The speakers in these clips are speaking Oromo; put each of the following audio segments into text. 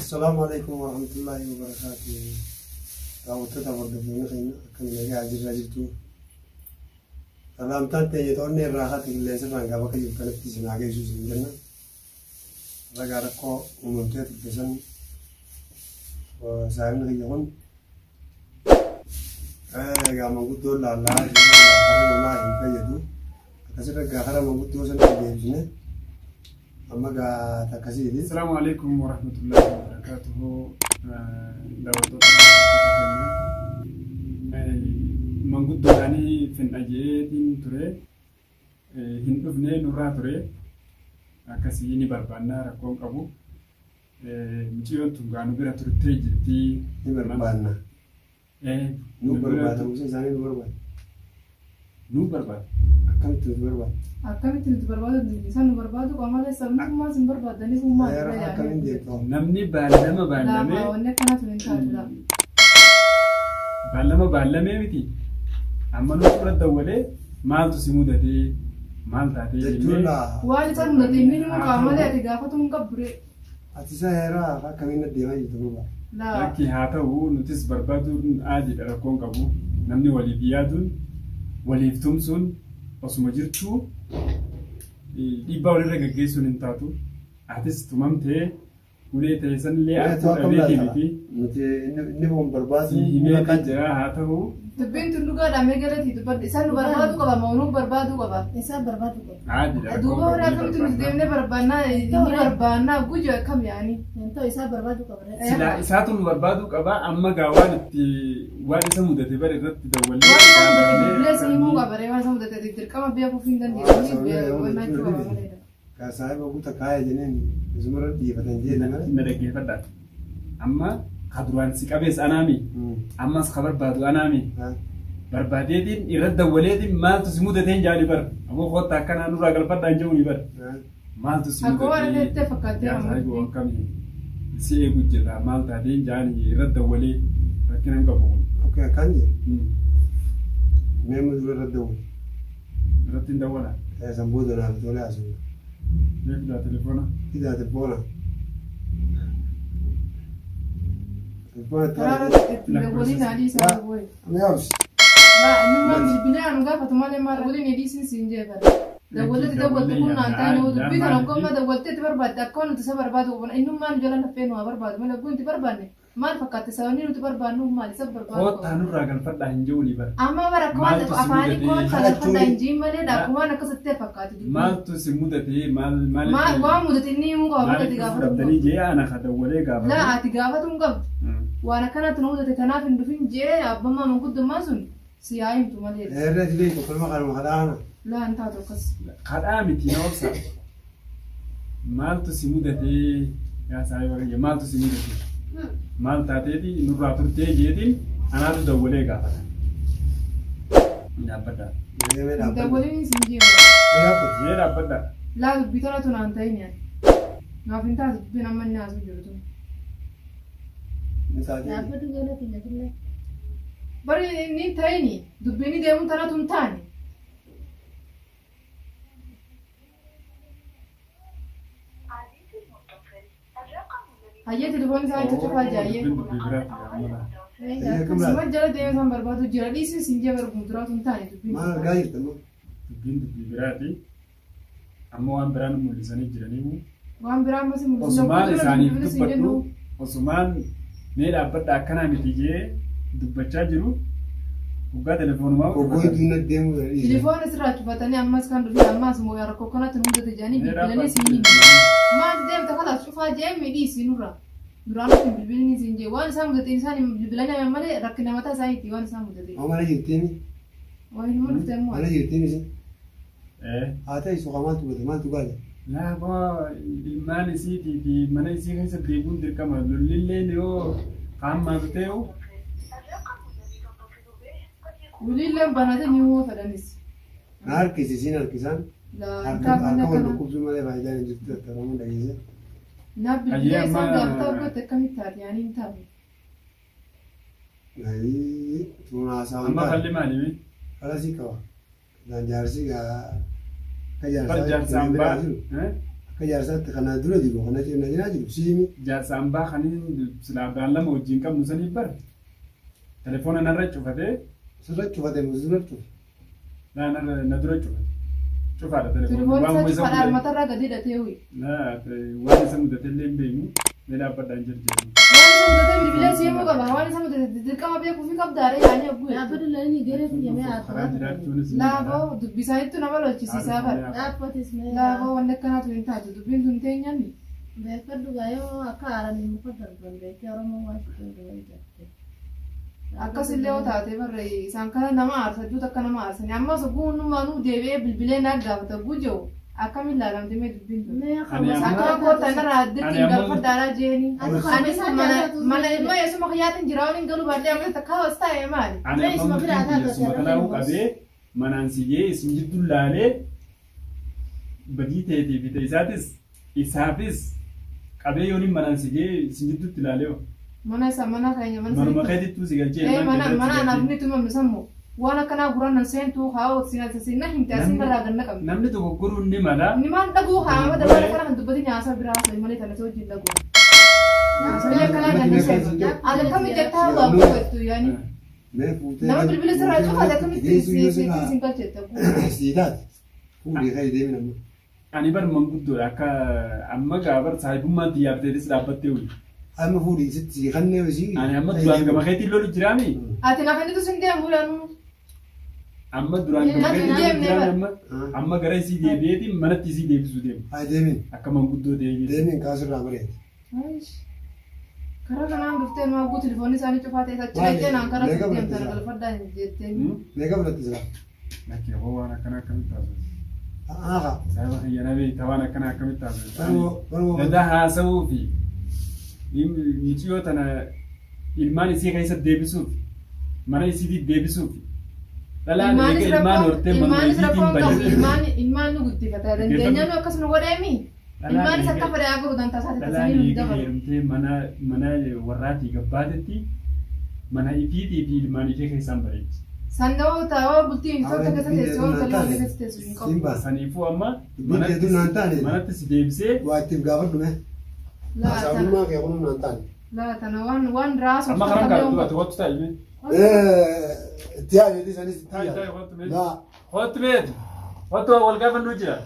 Assalaamu alaikum warahmatullaahi wabarakaatuh. Daawwattoota hordoftoonni keenya akkam nagaa jirra jirtu. Salaamtaan teenya to'annee irraa haati qilleensa irraan gaafa akka jirtanitti isin haa geessu isin jenna. Ragaa rakkoo uumamtee turte san saayimni kiyya kun egaa manguddoon laallaa karaa lolaa hin fayyadu. Akkasirra gaa karaa manguddoo san deebisne amma gaa takkasiiti. Assalamu alaikum warahmatullahi wabarakatuhu. Daawwattoota keenya. Manguddoodhaanii finna jeetiin ture. Hin dhufne nurraa ture. Akkasii ni barbaannaa rakkoon qabu. Mucayyoon tun gaa nu bira turtee jirti. Ni barbaanna. Nu barbaada. Musa isaanii nu barbaada. Nu barbaada. Akkamitti nu barbaada? Akkamitti nuti barbaadu isaan nu barbaadu qamalee sabni kummaa sin barbaadanii kummaa Seera akkamiin deemtu? Namni baallama baallamee Laafa wanni akkanaa tun hin taatu laa. Baallama baallamee miti. Amma nu fura dawwalee maaltu si mudatee maal taatee Jechuun jennee laa Waan isaan mudate inni himuu qaba malee ati gaafatu hin qabdu ree. Ati isa heeraa akkamiin deemaa jirtu gurbaa? Laa. Lakki haa ta'u nutis barbaaduun aadiidha rakkoon qabu. Namni waliif yaaduun waliif tumsuun osuma jirtuu dhiibbaa walirra gaggeessuun hin taatu. Atis tumamtee ulee ta'e sanillee Ulee arguu ta'uu akkam dhabeetii laata? miti. Nuti inni kun barbaadu Si himee jira haa ta'u. Dubbiin tun dhugaadha mee galatii dubbadhu. Isaan nu barbaaduu qaba moo nu barbaaduu qaba? Isaan barbaadu qaba. Aadiidha rakkoon Duuba horii qabu ni akkamitti nuti barbaadna. deemnee barbaannaa inni barbaannaa gujo akkam yaani? Hin ta'u isaan barbaadu qaba. Silaa isaatu nu barbaaduu qaba amma gaa waan itti waan isa mudate bara irratti dawwallee Waan isaan mudate gaafannee bilbilee si himuu qaba ree waan isaan mudate dirqama beekuuf hin dandeessu. Beekuu qaba malee. Kaa saahiba guuta kaaya jenneen isumarra dhiifatan jee malee. Na dhaggeeffadha. Amma ka duraan si qabees anaami. Ammas ka barbaadu anaami. Barbaadeetiin irratti dawwaleetiin maaltu si mudateen jaali bar. Ammoo kottaa akkanaa nurraa galfadhaan jehuuni bar. Maaltu si Akkuma waan ta'etti fakkaattee Yaa amma. saahiba akkamii si eegu jirra maal taateen jaali irratti dawwalee rakkina hin qabu kun. Okay, kan jee mee amma dura irra dawwale. Irratti hin dawwala. San booda naaf tolee haasofna. Mee fidaa telefoona. Fidaa telefoona. Telefoona Karaa taa'ee. irratti itti dawwaliin adii isaa wayi. Amma yaabsi. Laa inni maal bilbilee anu gaafatu malee maal waliin hidhiisin siin jee bara. Dawwalatti dawwalte kun naan ta'e nuu dubbii kana ogummaa dawwaltee itti barbaadde akka nuti isa barbaadu qabna inni maal jala laffee nu haa barbaadu malee oguu nuti barbaanne maal fakkaate sababni nuti barbaannu maal isa barbaadu Kottaa qabna. nurraa galfadhaa hin jehuuni bar. Amma bara akka waan Maaltu si afaanii mudate? kottaa galfadhaa hin jiin malee akkuma waan akkasitti fakkaate dubbiin. Maaltu si mudatee maal Maal maaliif waan mudate inni himuu qaba malee ati maaliif gaafatu hin fudhattanii qabdu. jee ana ka dawwalee Laa gaafate. ati gaafatu hin qabdu. Waan akkanatti nu mudate tanaaf hin dhufin jee abbammaa manguddummaa sun si haa himtu malee. Eerree ati beektu kolma kanuma kadhaa kana. Laa hin taatu akkas. Kadhaa miti na obsa. Maaltu si mudatee yaa saahiba kiyya maaltu si mudatee maal taateeti nurraa turtee jeetiin anaatu dawwalee gaafata. Dhaabbadhaa. Mee mee dhaabbadhu. Dawwaliin siin jee. Mee dhaabbatu. Jee dhaabbadhaa. Laa dubbii tolatu naan ta'in yaani. Naaf hin taatu dubbiin amma inni haasuu jiru tun. Ni taatee. Dhaabbatu galati nyaatullee. Bari inni hin ta'ini dubbiin deemuun tanatu hin taane. Hayyee telefoon isaa itti cufaa jaayyee. Dubbiin dubbii biraati gaafata. Sima jala deemee isaan barbaadu jira dhiisin siin jee barbaadu duraatu hin taane dubbiin. Maal argaa jirta moo? Dubbiin dubbii biraati. Amma waan biraan mul'isanii jiraniiru. Waan biraa ammas hin mul'isin. Osumaan isaaniif dubbadhu osumaan mee dhaabbadha akkanaa miti jee dubbachaa jiru waggaa telefoonumaa Oggoo duuna deemuu dhiise. Telefoon asirraa cufatanii ammas kan dhufe ammas moo rakkoo kanatti nu mudate jedhanii bilbilanii siin himu. Maal deemta kalaas cufaa jee miidhii nurra. Duraan nuti bilbilni siin jee waan isaan mudate isaan bilbilanii himan malee rakkina mataa isaaniiti waan isaan mudate. Moo mana jirtiimi? Waan hin dhufte immoo. Mana jirtiimi isin? Haa ta'e suuqa maaltu godhe maaltu gaale? Laafaa ilmaan isiitii fi mana isii keessa deemuun dirqama lollilleen yoo haammaatu ta'u Wiliilleen banatee ni hoo fedhanis. Na harkisi isiin harkisaan. Laa Harka harka wal akkana. dhukkubsuu malee faayidaan hin jirtu akka Oromoon dhageesse. Naa bilbilee Hayyee isaan amma- gaafata gote akkamitti taate yaani hin taate. Ayii tuun haasawaan amma taate. falli maalimi Falasii qaba. Isaan jaarsi gaa akka Fal jaarsaa jaarsaan biraa baa jiru. Akka jaarsaatti kana dura jiru kana cinaa cinaa jiru siimi. Jaarsa hambaa kaniin silaa beellama wajjin qabnu saniif bara. Telefoona narra cufatee Sirra cufate moo sirra cufe. na dura cufate. Cufaadha telefoonni. Telefoon Waan isaa isa cufaadhaan mudate matarraa gadi hidhatee ho'i. waan isa mudate illee hin beeknu mee dhaabbadhaan jirjeeru. Waan isa mudatee bilbilee siimuu qaba. Waan isa mudate dirqama beekuu fi qabdaadha yaanii hogguu jettu. Dhaabbatu lolini geeree fiyyamee Karaa haasawaa. jiraachuunis ni mala. Laafoo dubbisaanittu nama lolchisiisaa bara. Dhaabbatis mee. Laafoo wanni akkanaatu hin taatu dubbiin sun teenyami. Beekadhu gaayoo akka haaraan muka darban beekee Oromoo waan fudhatu jette. Akkasillee yoo taate barre isaan kana nama aarsa duuta akka nama aarsani ammas guunumaanuu deebi'ee bilbilee naa gaafata gujoo akkamiin laalamte mee dubbiin tun. Mee Ani amma- Akkuma koota narraa dirqiin Ani amma- galfadhaadhaa jeeni. Anis mana mana Ani ilma yeesuma kiyyaatiin jira waan hin galu baadhee amma takka hawas taa'e maali? Ani Mee amma isuma biraa murtiin taatu suma asirra kanaafuu deemus. qabee manaan si gee isin jidduu laalee badii ta'eetii fi ta'e isaatis isaafis qabee yooniin manaan si gee isin jidduutti ilaalee hoo. Mana isa mana keenya mana Manuma sanitti. keetittuu si galchee Ee ilmaan mana kee biratti mana si anaaf galchee. ni tumamnu sammu waan akkanaa guraan nan seentuu haa sinna himte asin irraa ganna qabne. Namni dogoggoruun ni mala. Inni maan dhaguu haa amma dabala kana kan dubbati nyaasa biraa haasa'e malee tana wajjin dhaguu. Nyaasa akkanaa ganna seentu. Ati akkamitti jettaa waa buufattu yaani. Mee fuutee. Nama bilbila sirraa cufaate akkamitti Geessuu yoo sin sirraa galchette. sii taate. Fuudhee ka'ee deemi namni. Ani bar manguddoodha akka amma gaa bar saahibummaan xiyyaafteetis dhaabbattee wuli. Amma fuudhii sitti sii kannee isii. Ani amma duraan gama keetiin lolu jiraami. Ati na kannitu sin deemu laanuu. Amma duraan gama Natti keetiin lolu deemne jiraami bar. amma amma gara isii deebi'eetiin manatti isii deebisuu deemu. Haa deemin. Akka manguddoo deebi'e. Deemin kaasirraa bareeda. Karaa kanaan dhuftee nu hagguu telefoonni isaanii cufaa ta'e achi dhaqxee naan karaa Meeqa sitti deemtan fudhatte galfadhaa hin jetteen. Meeqa fudhatte silaa? Lakki hoo waan akkana akkamitti haasofte? Haa. Saahiba kiyya na beekta waan akkana akkamitti haasofte? Baroo baroo. Dada haasa'uu fi miciyoo tana ilmaan isii keessa deebisuuf mana isiitii deebisuuf dhalaan Ilmaanis eega ilmaan rakkoon hortee manuma ilmaanis isiitiin rakkoon qabu bareedu. ilmaan ilmaan nu guddifata dandeenyaan nu akkas nu godheemi. Ilmaanis akka fedhe haa godhu dantaa isaati Dhalaan tasanii nu eega dabalu. heerumtee mana mana warraatii gabbaatetti mana ifiitii fi ilmaan ishee keessaan bareechi. Sandoo taa'oo bultii hin tolta keessa teessoo Naan tolta taane. keessa teessu hin qabu. Siin baasa. Saniifuu amma Dubbiin keetu naan taane. manatti si deebisee Waa ittiin gaafadhu mee. Laa tana Saahibummaa kee kun naan taane. laa tana waan waan raasuu amma karan kaattu ati hottu taa'i mee. Itti yaadee isanis itti Taa'i taa'i yaade. hottu mee. Laa. Hottu beetu. Hottu wal gaafannuu jira.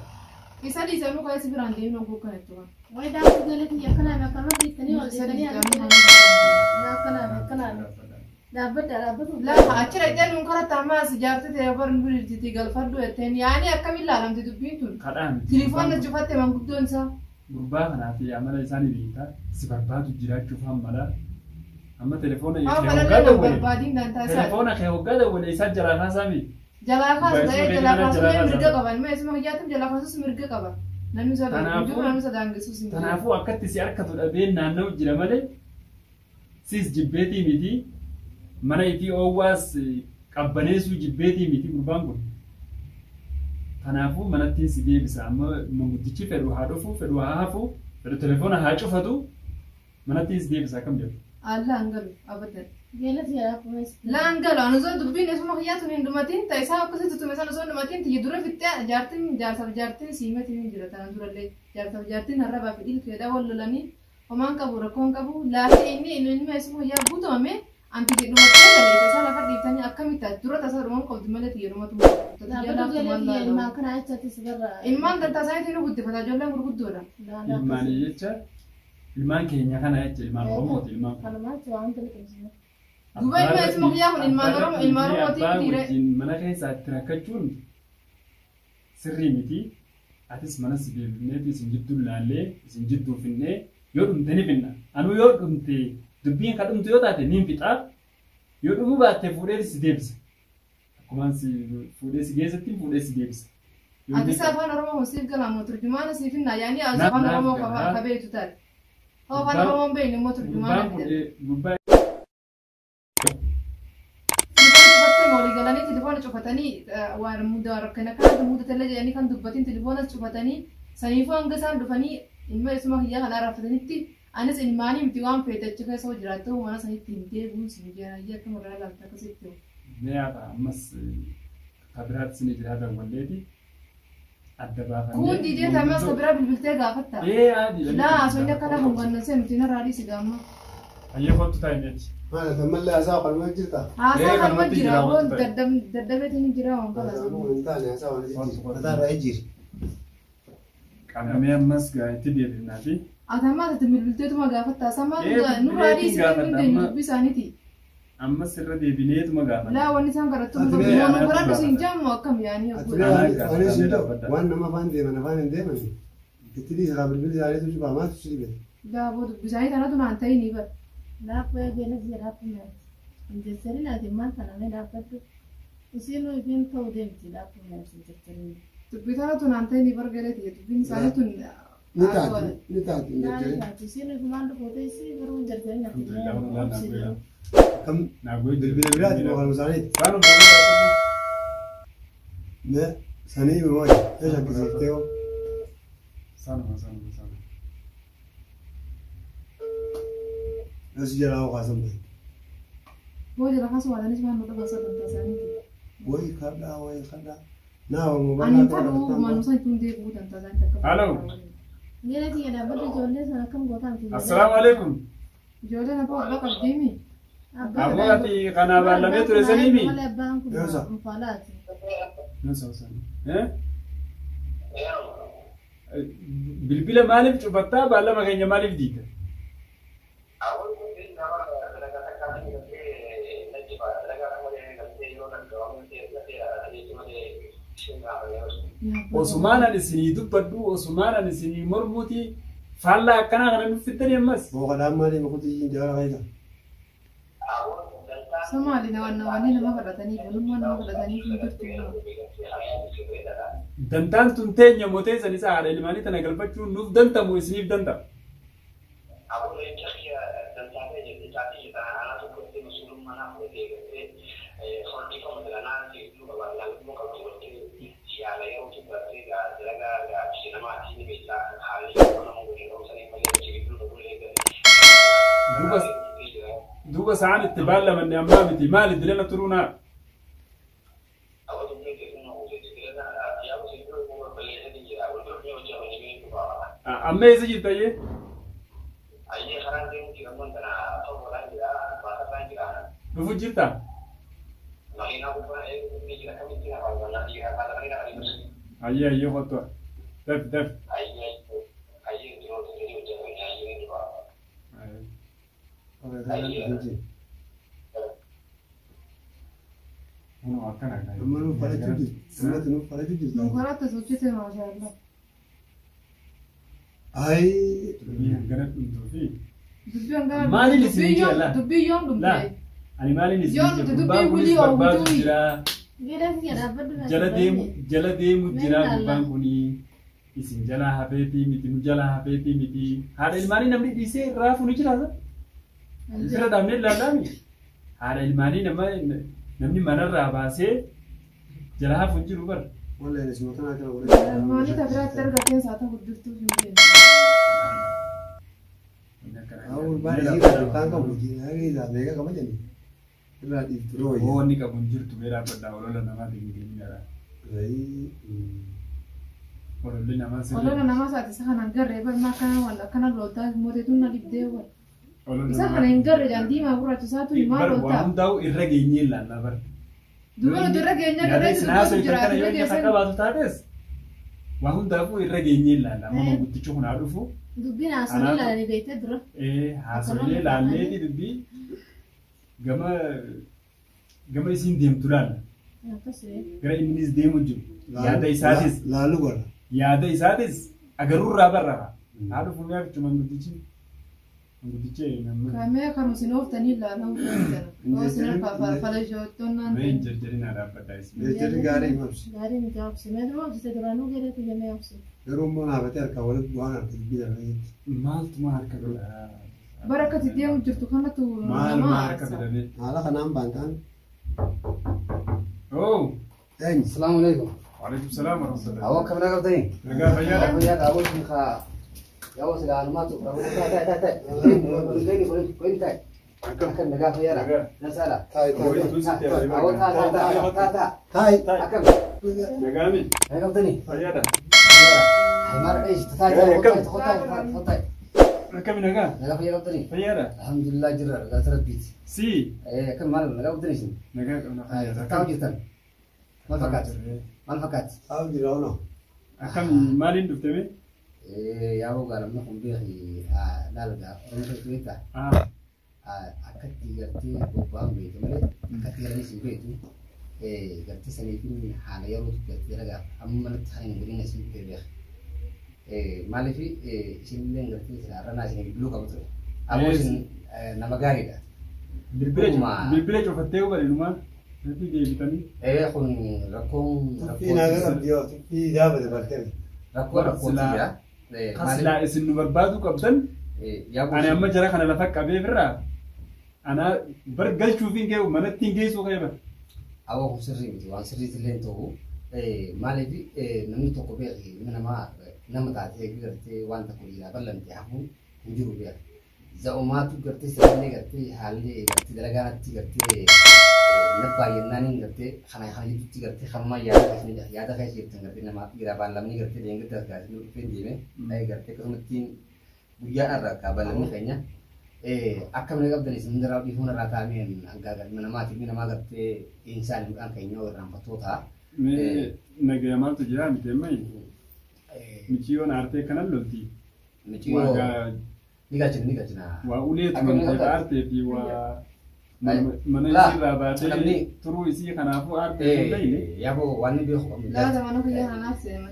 Isa dhiisanuu ka'ee si biraan deemnu oguu kan itti waan. Wayi daakuu galee akkanaa akkanaa dhiittanii ol Isa dhiittanii dhiisanuu. akkanaa akkanaa dhaabbadha dhaabbatu. Laa achi dhaqxee nuun karaa ammaas jaartii ta'e bar nu bililtiitii galfadhu jetteen yaani akkamiin laalamti dubbiin tun. Kadhaa miti. Tilifoon na cufatte manguddoon isaa. Gurbaa kanaa fi amala isaanii beektaa si barbaadu jiraachuuf hammala. Amma telefoona Haa kee hoggaa falallee nan dawwale. barbaadiin dantaa isaa. Telefoona kee hoggaa dawwale isaa jalaa kaasaami. Jalaa kaasu Baay'isuu ta'ee keenya jalaa kana kaasu jalaa illee mirga kaasa. qaban. Mee isuma kiyyaatiin jalaa kaasus mirga qaba. Namni isa Kanaafuu- jiru namni isa daangessuus hin jiru. Kanaafuu akkatti si harkatu dhabeen naanna'u jira malee siis jibbeetii miti mana ifii oowwaas qabbaneessuu jibbeetii miti gurbaan kun. Kanaafuu manattiin si deebisa amma manguddichi fedhu haa dhufu fedhu haa hafu fedhu telefoona haa cufatu manattiin si deebisa akkam jedhu. Allaan galu abadan. Geelati jalaa kumees. Laan galu anu osoo dubbiin isuma kiyyaatuun hin dhumatiin ta'e isaa akkasitti tume sana osoo hin dhumatiin tiyya dura fixxee jaartiin jaarsaaf jaartiin siimetiin hin jira tanan durallee jaarsaaf jaartiin harrabaa fi dhiilkeedha wal lolanii homaan qabu rakkoon qabu laafee inni inni ilma isuma kiyyaa guutumame anti dhumattee galee isaa lafa dhiiftanii akkamitti dura tasaa dhumaan qabdu malee tiyya dhumatu. Dhaabbatu galee ilmaan akkanaa jechatti si barra. Ilmaan dantaa isaaniitiin nu guddifata ijoolleen gurguddoodha. Ilmaanii jecha ilmaan keenya kana jecha ilmaan Oromooti ilmaan kun. Kanumaa jecha waan ta'eef. Duuba ilma isuma kiyyaa kun ilmaan Oromoo ilmaan Oromootiin Abbaa dhiire. wajjin mana keessaa itti rakkachuun sirrii miti. Atis mana si deebifneeti isin jidduu laallee isin jidduu finnee yoo dhumte ni finna. Anuu yoo dhumte dubbiin ka dhumtu yoo taate niin fixaa. Yoo dhumuu baatte fuudhee si deebisa. Akkumaan si fuudhee si geessatti fuudhee si deebisa. Yoo Atis inni- afaan Oromoo siif galaamu turjumaana siif hinna yaani Naaf- afaan naaf Oromoo galaa. ka beektu taate. Hoo afaan Oromoo hin beekne immoo turjumaana Gurbaan fidate. fuudhee gurbaa Telefoona cufattee walii galanii telefoona cufatanii waan mudaa rakkina kanatti mudatellee jedhanii kan dubbatiin telefoona cufatanii saniifuu hanga isaan dhufanii ilma isuma kiyyaa kana raffatanitti anis ilmaanii miti waan feete achi keessa hoo jiraattu mana sanitti hin deebi'uun sin jira akkuma irraa laalta akkasitti. Mee haa ta'a ammas ka biraatti ni jiraatan walleeti. Adda baafannee. Kun didee tamas ka biraa bilbiltee gaafatta. Ee aadi. Laa osoo inni akkana kun ganna nuti narraa dhiisi gaamma. Ayyee kottu taa'e meeti. Maal ammallee haasaa qalmaa jirta? Haasaa Ee, kanuma kanumatti jira jira, waan wanti ta'e. daddabeetiin jira waan Haasaan kalaas. kun hin taane haasaa waan jijjiiri. Mataa irraa ijjiiri. Qabamee ammas gaa itti deebifnaa fi Ati ammaa ati bilbilteetuma gaafatta. Haasaa Ee, nurraa bilbileetiin dhiisi gaafadha, dandeenyu amma. dubbii isaaniiti. ammas irra deebineetuma gaafanna. Laa wanni isaan kadhattu Ati nu mee anaatu kadhadhu siin gaafata. jaammu akkam yaanii Ati obbo. mee Anaa waan gaafatamee isin ta'u dhaabbadha. waan nama afaan deeman afaan hin deeman itti dhiisa bilbilli isaaniitu cufaa maaltu si dhibe? Laa boo dubbii isaanii tanatu naan ta'inii bara. Laaffoo eegeenis jedhaatu meeshaa. Hin jarjarin ati maal kana mee dhaabbadhu. Isiinuu ifiin ta'uu deemti laaffoo meeshaa hin jarjarin. Dubbii tanatu naan ta'inii bara galeeti dubbiin isaanii tun. Ni taati ni taati hin Naani jarjarin. taati isiinuu ifumaan dhufuute isii garuu hin jarjarin ati Alhamdulillah, wallah, naa goyee. Akkam Naa goyee bilbila biraati moo kanuma isaaniiti? Saanuma dhaabbadhu. Mee sanii moo yoo shakkisiiftee hoo? Saanuma saanuma saanuma. Yoo si jalaa hoo kaasan bahe. Boo jala kaasuu waatanis waan nu dhaban sagantaa isaaniiti. Wayi kadhaa wayi kadhaa. Naa waamuu Ani hin fadhu manuu isaan tun deebi'uu dantaa isaaniiti akka. Halo. Geera tiyya dhaabbadhu ijoollee sana akkam gootaa miti. Assalaamu alaikum. Ijoolleen abbaa abbaa qabdiimi. Aboo ati kanaa baallamee ture saniimi? Malee abbaan kun Yoosa. mufaalaati. Eh? Bilbila maaliif cufattaa baallama keenya maaliif diigda? Osumaan ani isinii dubbadhu osumaan ani isinii mormuuti faallaa akkanaa kana nuuf fiddanii ammas. Boo kadhaan maaliif kutii jala kaayita? Somaali nawanni nama kadhatanii bulummaa nama kadhatanii hin jirtu. Dantaan tun teenya mootee sanis haadha ilmaanii tana galfachuun nuuf dantamu isiniif danta. Duuba sa'aan itti baallamanne ammaa miti maali dilana turuunaa? Amma eessa jirta iyyee? Dhufu jirta? Ayyee ayyee kottu. Daf daf. Kunoo akkana gaa. Amma nuuf falachuu jirti. Ammatti nuuf falachuu jirti. Nu karaatti sochite maashaallah. Ayi. Dubbii hangana dhumtuu fi Dubbii hangana. Maaliin isin jala? Dubbii yoom Laa dhumte? ani maaliin isin Yoon jira? nuti Gurbaan dubbii kunis wulii barbaadu oomishuu. jira. Geera tiyya dhaabbadhu. Jala deemu jira Mee gurbaan kuni isin jalaa hafeetii miti nu jalaa hafeetii miti haadha ilmaanii namni dhiisee raafu ni jiraata. Bira dhaabnee ilaalaami. Haadha ilmaanii nama namni manarraa baasee jala hafu hin jiru bara. Wallee isuma kanaa kana Maaliif biraatti argateen saata guddiftuu hin beekne. Awul baay'ee isii kan qabu isaa meeqa qaba jenni. Irraa dhiiftu rooyya. Hoo wanni qabu hin jirtu mee dhaabbadhaa olola namaatiin hin deemin dha. Ololli namaa sirrii. Olola namaa isaati isa kana hin garree barma akkana wal akkana loltaa mooteetuun na dhibdee wal. Olola Isa namaa- kana hin garre jaan diimaa gurraacha isaatu himaa Bar waan loltaa. hundaa'u irra geenyee ilaallaa bara. Duuba nuti irra geenyaa Yaada garree isin dubbatu haasoftan jira kana irra yoo inni geessan. akka baatu taates waa hundaafuu irra geenyee ilaalla. Amma manguddichi kun haa dhufu. Dubbiin haasawii ilaalanii beektee dura. Haasofnee laalleeti dubbii gama gama isiin deemtu laalla. Akkasuma. Gara innis deemu jiru. Yaada isaatis Laallu godha. yaada isaatis agarruurraa barra. Haa dhufu mi'a fichu manguddichi. Manguddichi namni. Kamee kan isin ooftanii ilaalaa ooftan. Isin falashoottonnaan. Mee hin jarjarinaa dhaabbadhaa isin. Jarjarri gaarii himamsi. Gaarii miti obsi. Mee dura obsite duraanuu geera tiyya mee obsi. Garuu immoo naafatee harkaa walitti bu'aan harka dubbii dhala jetti. Maaltu maa harka godhaa? Bara akkati deemu jirtu kanatu Maal nama maa harka aarsa. fidamee? Haala kanaan baantaan Oh, eenyu? Assalamu alaikum. waalaikum salaam warahmatullahi. Awwa kam na qabtanii? Nagaa fayyaadha. Fayyaadha awwa sun ka yawo sila anumaatu tae tae tae. Koyin tae. Akkam? Akkam nagaa fayyaadha. Nagaa. Nasaadha. Taayi taayi. Tun sitti Awwa taa taa taa taa taa. Taayi. Akkam Nagaami. na qabtanii? Fayyaadha. Maal dhees tataa Akkam? tataa tataa. Akkami nagaa? Nagaa fayyaa qabdanii? Fayyaadha? Alhamdulillah jirra galata rabbiiti. Si. Akkam maal nagaa qabdanii isin? Nagaa qabna fayyaadha. Taa'u jirtan. Maal fakkaati? Maal fakkaati? Taa'u jira ono. Akkami maaliin dhufte mee? Yaaboo gaalamna kun beeki laal gaa Oromoo keessatti beektaa? Akkatti gartee bobba'an beektu malee akkatti galanis hin beektu. Gartee saniifin haala yeroo gartee dalagaa amma manatti kan hin godhin isin dhufee beeka. Maaliif isinillee gartee isin arranaa isin bilbiluu qabu ture. Ammoo isin nama gaariidha. Bilbila cufattee hubannumaa natti deebitanii. Kun rakkoon Tuffii nagaa qabdi yoo tuffii daabate bartee. Rakkoo rakkootu jira. Silaa isin nu barbaaduu qabdan ani amma jara kana lafa qabee birraa anaa bar galchuuf hin geewu manatti hin geessuu ka'e bar. Awwa kun sirrii miti waan sirriitti illee hin ta'u. Maaliif namni tokko beeki ilma namaa nama taatee gartee waan tokko dhiiraa bal'ante hafuun hin jiru beeka. Za'umaatu gartee sirriillee gartee haalli gartee dalagaanatti gartee nabbaayyennaaniin gartee kana kana jidduutti gartee kanumaa yaada keessa yaada keessa jirtan gartee nama dhiiraa baallamni gartee deengatti as gaasii dhufee deeme gartee akkasumatti guyyaa irraa akka baallamni keenya akka mana qabdan isin hundarraa dhiifuun irraa taa'ameen hanga ilma namaati ilmi namaa gartee insaan midhaan keenya irraanfattoota. Mee nagaya maaltu jira miti ammayi? Michiyyoon aartee kanan lolti. Michiyyoo ni galchina ni galchina. Waa ulee tumamtee aartee fi waa mana isiirraa baatee turuu isii kanaafuu aartee hin beekne. Yaaboo waan inni beeku qabnu. Laata mana kiyyaa kanaaf seema.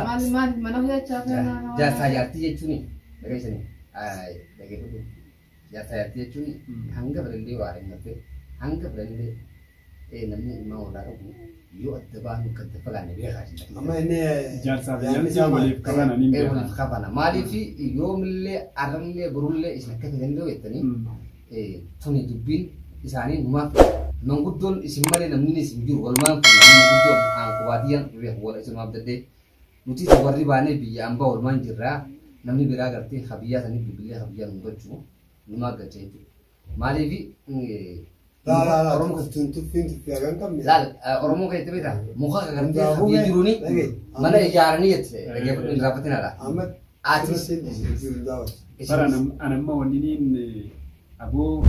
Maali maali mana kiyyaa chaafee. Jaarsaa jaartii jechuun dhageessanii dhageeffatu. Jaarsaa jaartii jechuun hanga fedhallee waa argatte hanga fedhallee namni ilmaan walaa qabu yoo adda baanu akka adda fagaanne beekaa. Amma inni Jaarsaa fi jaartii waliif qabana ni beekaa. Waliif qabana maaliif yoomillee arrallee borullee isin akka fedhallee jettanii tuni dubbiin isaanii numaaf manguddoon isin malee namni isin jiru walumaan kun manguddoon aankubaatiyyaan beeku wal isumaaf daddee nuti warri baanee biyya ambaa walumaan jirraa namni biraa gartee habiyyaa sanii bilbilee habiyyaa nu galchu numaa galcha jechuudha. Maaliif Laa tuffiin tuffii hagan qabne. Laal Oromoo keessatti beektaa muka gartee habiyya jiruuni mana ijaaranii jette dhaggeeffadhu hin raaffatinaadha. Amma Atis daawwatu. Bara anamma wanni niin aboo.